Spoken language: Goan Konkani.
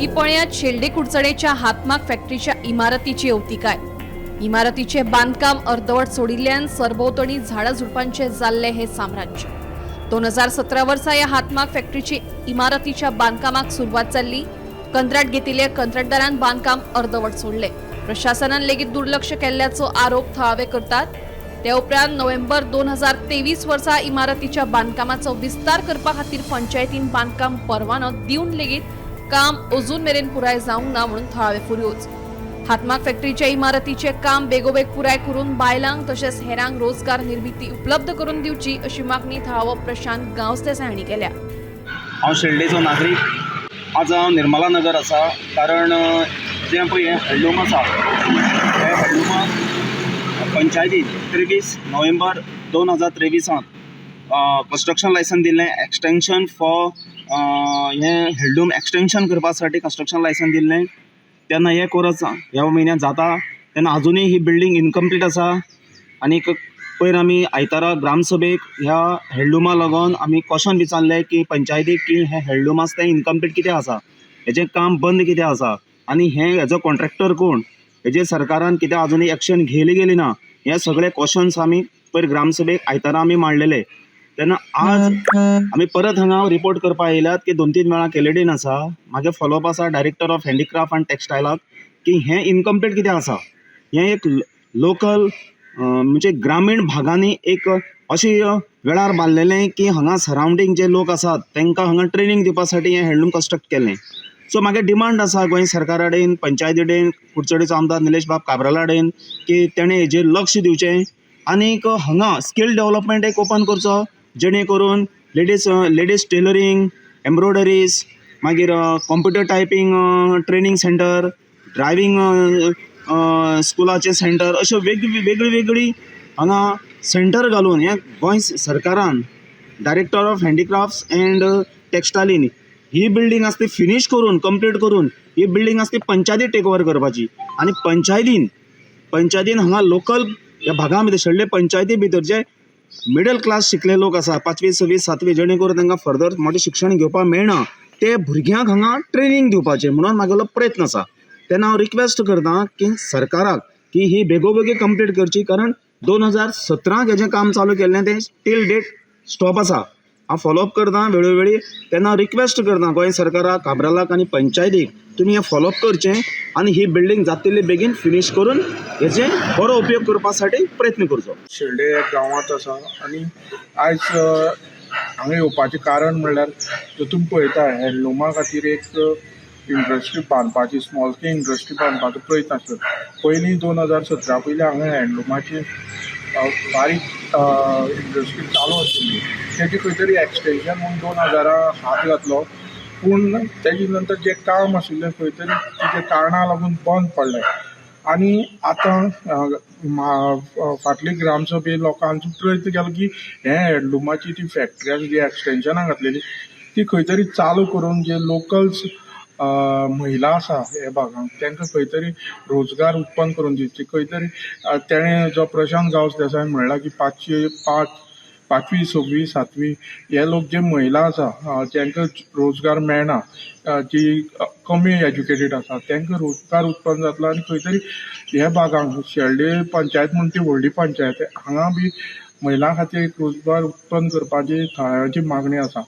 ही पळयात शेल्डे कुडचडेच्या हातमाग फॅक्टरीच्या इमारतीची अवतिकाय. इमारतीचे बांदकाम अर्दवट सोडिल्ल्यान सरभोंवतणी झाडां झुडपांचे जाल्ले हे साम्राज्य. 2017 वर्सा ह्या हातमाग फॅक्टरीची इमारतीच्या बांदकामाक सुरवात जाल्ली. कंत्राट घेतिल्ल्या कंत्राटदारान बांदकाम अर्दवट सोडले. प्रशासनान लेगीत दुर्लक्ष केल्ल्याचो आरोप थळावे करतात. त्या उपरांत नोव्हेंबर 2023 वर्सा इमारतीच्या बांदकामाचो विस्तार करपा खातीर पंचायतीन बांदकाम परवानो दिवन लेगीत काम अजून मेरेन पुराय जावंक ना म्हणून थळावे फुर्योज. हातमाग फॅक्टरीच्या इमारतीचे काम बेगोबेग पुराय करून बायलांक तशेंच हेरांक रोजगार निर्मिती उपलब्ध करून दिवची अशी मागणी थळावो प्रशांत गांवस देसाय हांणी केल्या. हांव शेल्डेचो नागरीक. आज हांव निर्मला नगर आसा, कारण जें पळय हें हँडलूम आसा, हे हँडलुमाक पंचायतीन 23 नोव्हेंबर 2023त कन्स्ट्रक्शन लायसन दिल्लें. एक्सटेंशन फॉर हें हँडलूम एक्सटेंशन करपा साठी कन्स्ट्रक्शन लायसन दिल्लें. तेन्ना एक वर्स ह्या म्हयन्याक जाता तेन्ना आजुनूय ही बिल्डींग इनकम्प्लीट आसा. आनीक पयर आमी आयतारा ग्रामसभेक ह्या हँडलुमा लागून आमी क्वेश्चन विचारलें की पंचायतीक की हें हँडलूम आसा तें इनकम्प्लीट कित्याक आसा, हेजें काम बंद कित्याक आसा आनी हें हेजो कॉन्ट्रॅक्टर कोण, हेजेर सरकारान कित्याक आजुनूय एक्शन घेयली गेली ना. हे सगळे क्वेश्चन्स आमी पयर ग्रामसभेक आयतारा आमी मांडलेले. तेन्ना आज आमी परत हांगा रिपोर्ट करपाक येयल्यात की दोन तीन वेळां केलेडीन आसा. म्हागे फॉलोअप आसा डायरेक्टर ऑफ हँडीक्राफ्ट आनी टॅक्सटायलाक की हें इनकम्प्लीट कित्याक आसा. हें एक लोकल म्हणजे ग्रामीण भागांनी एक अशें वेळार बांदलेलें की हांगा सरावंडींग जे लोक आसात तांकां हांगा ट्रेनींग दिवपा साठी हें हँडलूम कन्स्ट्रक्ट केल्लें. सो म्हागे डिमांड आसा गोंय सरकारा कडेन, पंचायती कडेन, कुडचडेचो आमदार निलेश बाब काब्राला कडेन की तेणें हेजेर लक्ष दिवचें आनीक हांगा स्कील डेवलपमेंट एक ओपन करचो, जेणे करून लेडीज टेलरींग, एम्ब्रोयडरीज, मागीर computer typing training centre, driving स्कुलाचें सेंटर, अश्यो वेगळी वेगळी हांगा सेंटर घालून हें गोंय सरकारान डायरेक्टर ऑफ हँडीक्राफ्ट्स एंड टॅक्सटायलीन ही बिल्डींग आसा ती फिनीश करून, कंप्लीट करून ही बिल्डींग आसा ती पंचायतीक टेक ओवर करपाची आनी पंचायतीन हांगा लोकल ह्या भागा भितर, शेल्डे पंचायती भितर जे मिडल क्लास शिकले लोक आसा, पांचवी, सवी, सातवी, जेणे करून तांकां फर्दर मोठें शिक्षण घेवपाक मेळना, ते भुरग्यांक हांगा ट्रेनींग दिवपाचें म्हणून म्हागेलो प्रयत्न आसा. तेन्ना हांव रिक्वेस्ट करता की सरकाराक की ही बेगोबेगी कंप्लीट करची, कारण 2017 हेजें काम चालू केल्लें तें टील डेट स्टॉप आसा. हांव फॉलोअप करता वेळोवेळी. तेन्ना रिक्वेस्ट करता गोंय सरकाराक, काब्रालाक आनी पंचायतीक, तुमी हें फॉलोअप करचें आनी ही बिल्डींग जाता तितले बेगीन फिनीश करून हेजें बरो उपयोग करपा साठी प्रयत्न करचो. शेल्डे गांवांत आसा आनी आयज हांगा येवपाचें कारण म्हणल्यार जर तुमी पळयता, हँडलुमा खातीर एक इंडस्ट्री बांदपाची, स्मॉल स्केल इंडस्ट्री बांदपाचो प्रयत्न आसलो. पयलीं 2017 पयलीं हांगा हँडलुमाची बारीक इंडस्ट्री चालू आशिल्ली. तेजी खंय तरी एक्सटेंशन म्हूण 2000 हात घातलो, पूण तेजे नंतर जें काम आशिल्लें खंय तरी तेजे कारणां लागून बंद पडलें. आनी आतां फाटली ग्रामसभे लोकांचो प्रयत्न केलो की हे हँडलुमाची ती फॅक्टरी आसा जी एक्सटेंशनां घातलेली ती खंय तरी चालू करून जे लोकल्स महिला आसा हे भागांत तांकां खंय तरी रोजगार उत्पन्न करून दिवची. खंय तरी तेणें जो प्रशांत गांवस देसाय म्हणला की 505, पांचवी, सव्वी, सातवी हे लोक जे महिला आसा जांकां रोजगार मेळना, जी कमी एज्युकेटेड आसा, तांकां रोजगार उत्पन्न जातलो. आनी खंय तरी ह्या भागांक शेल्डे पंचायत म्हूण ती व्हडली पंचायत, हांगा बी महिलां खातीर एक रोजगार उत्पन्न करपाची थळाव्यांची मागणी आसा.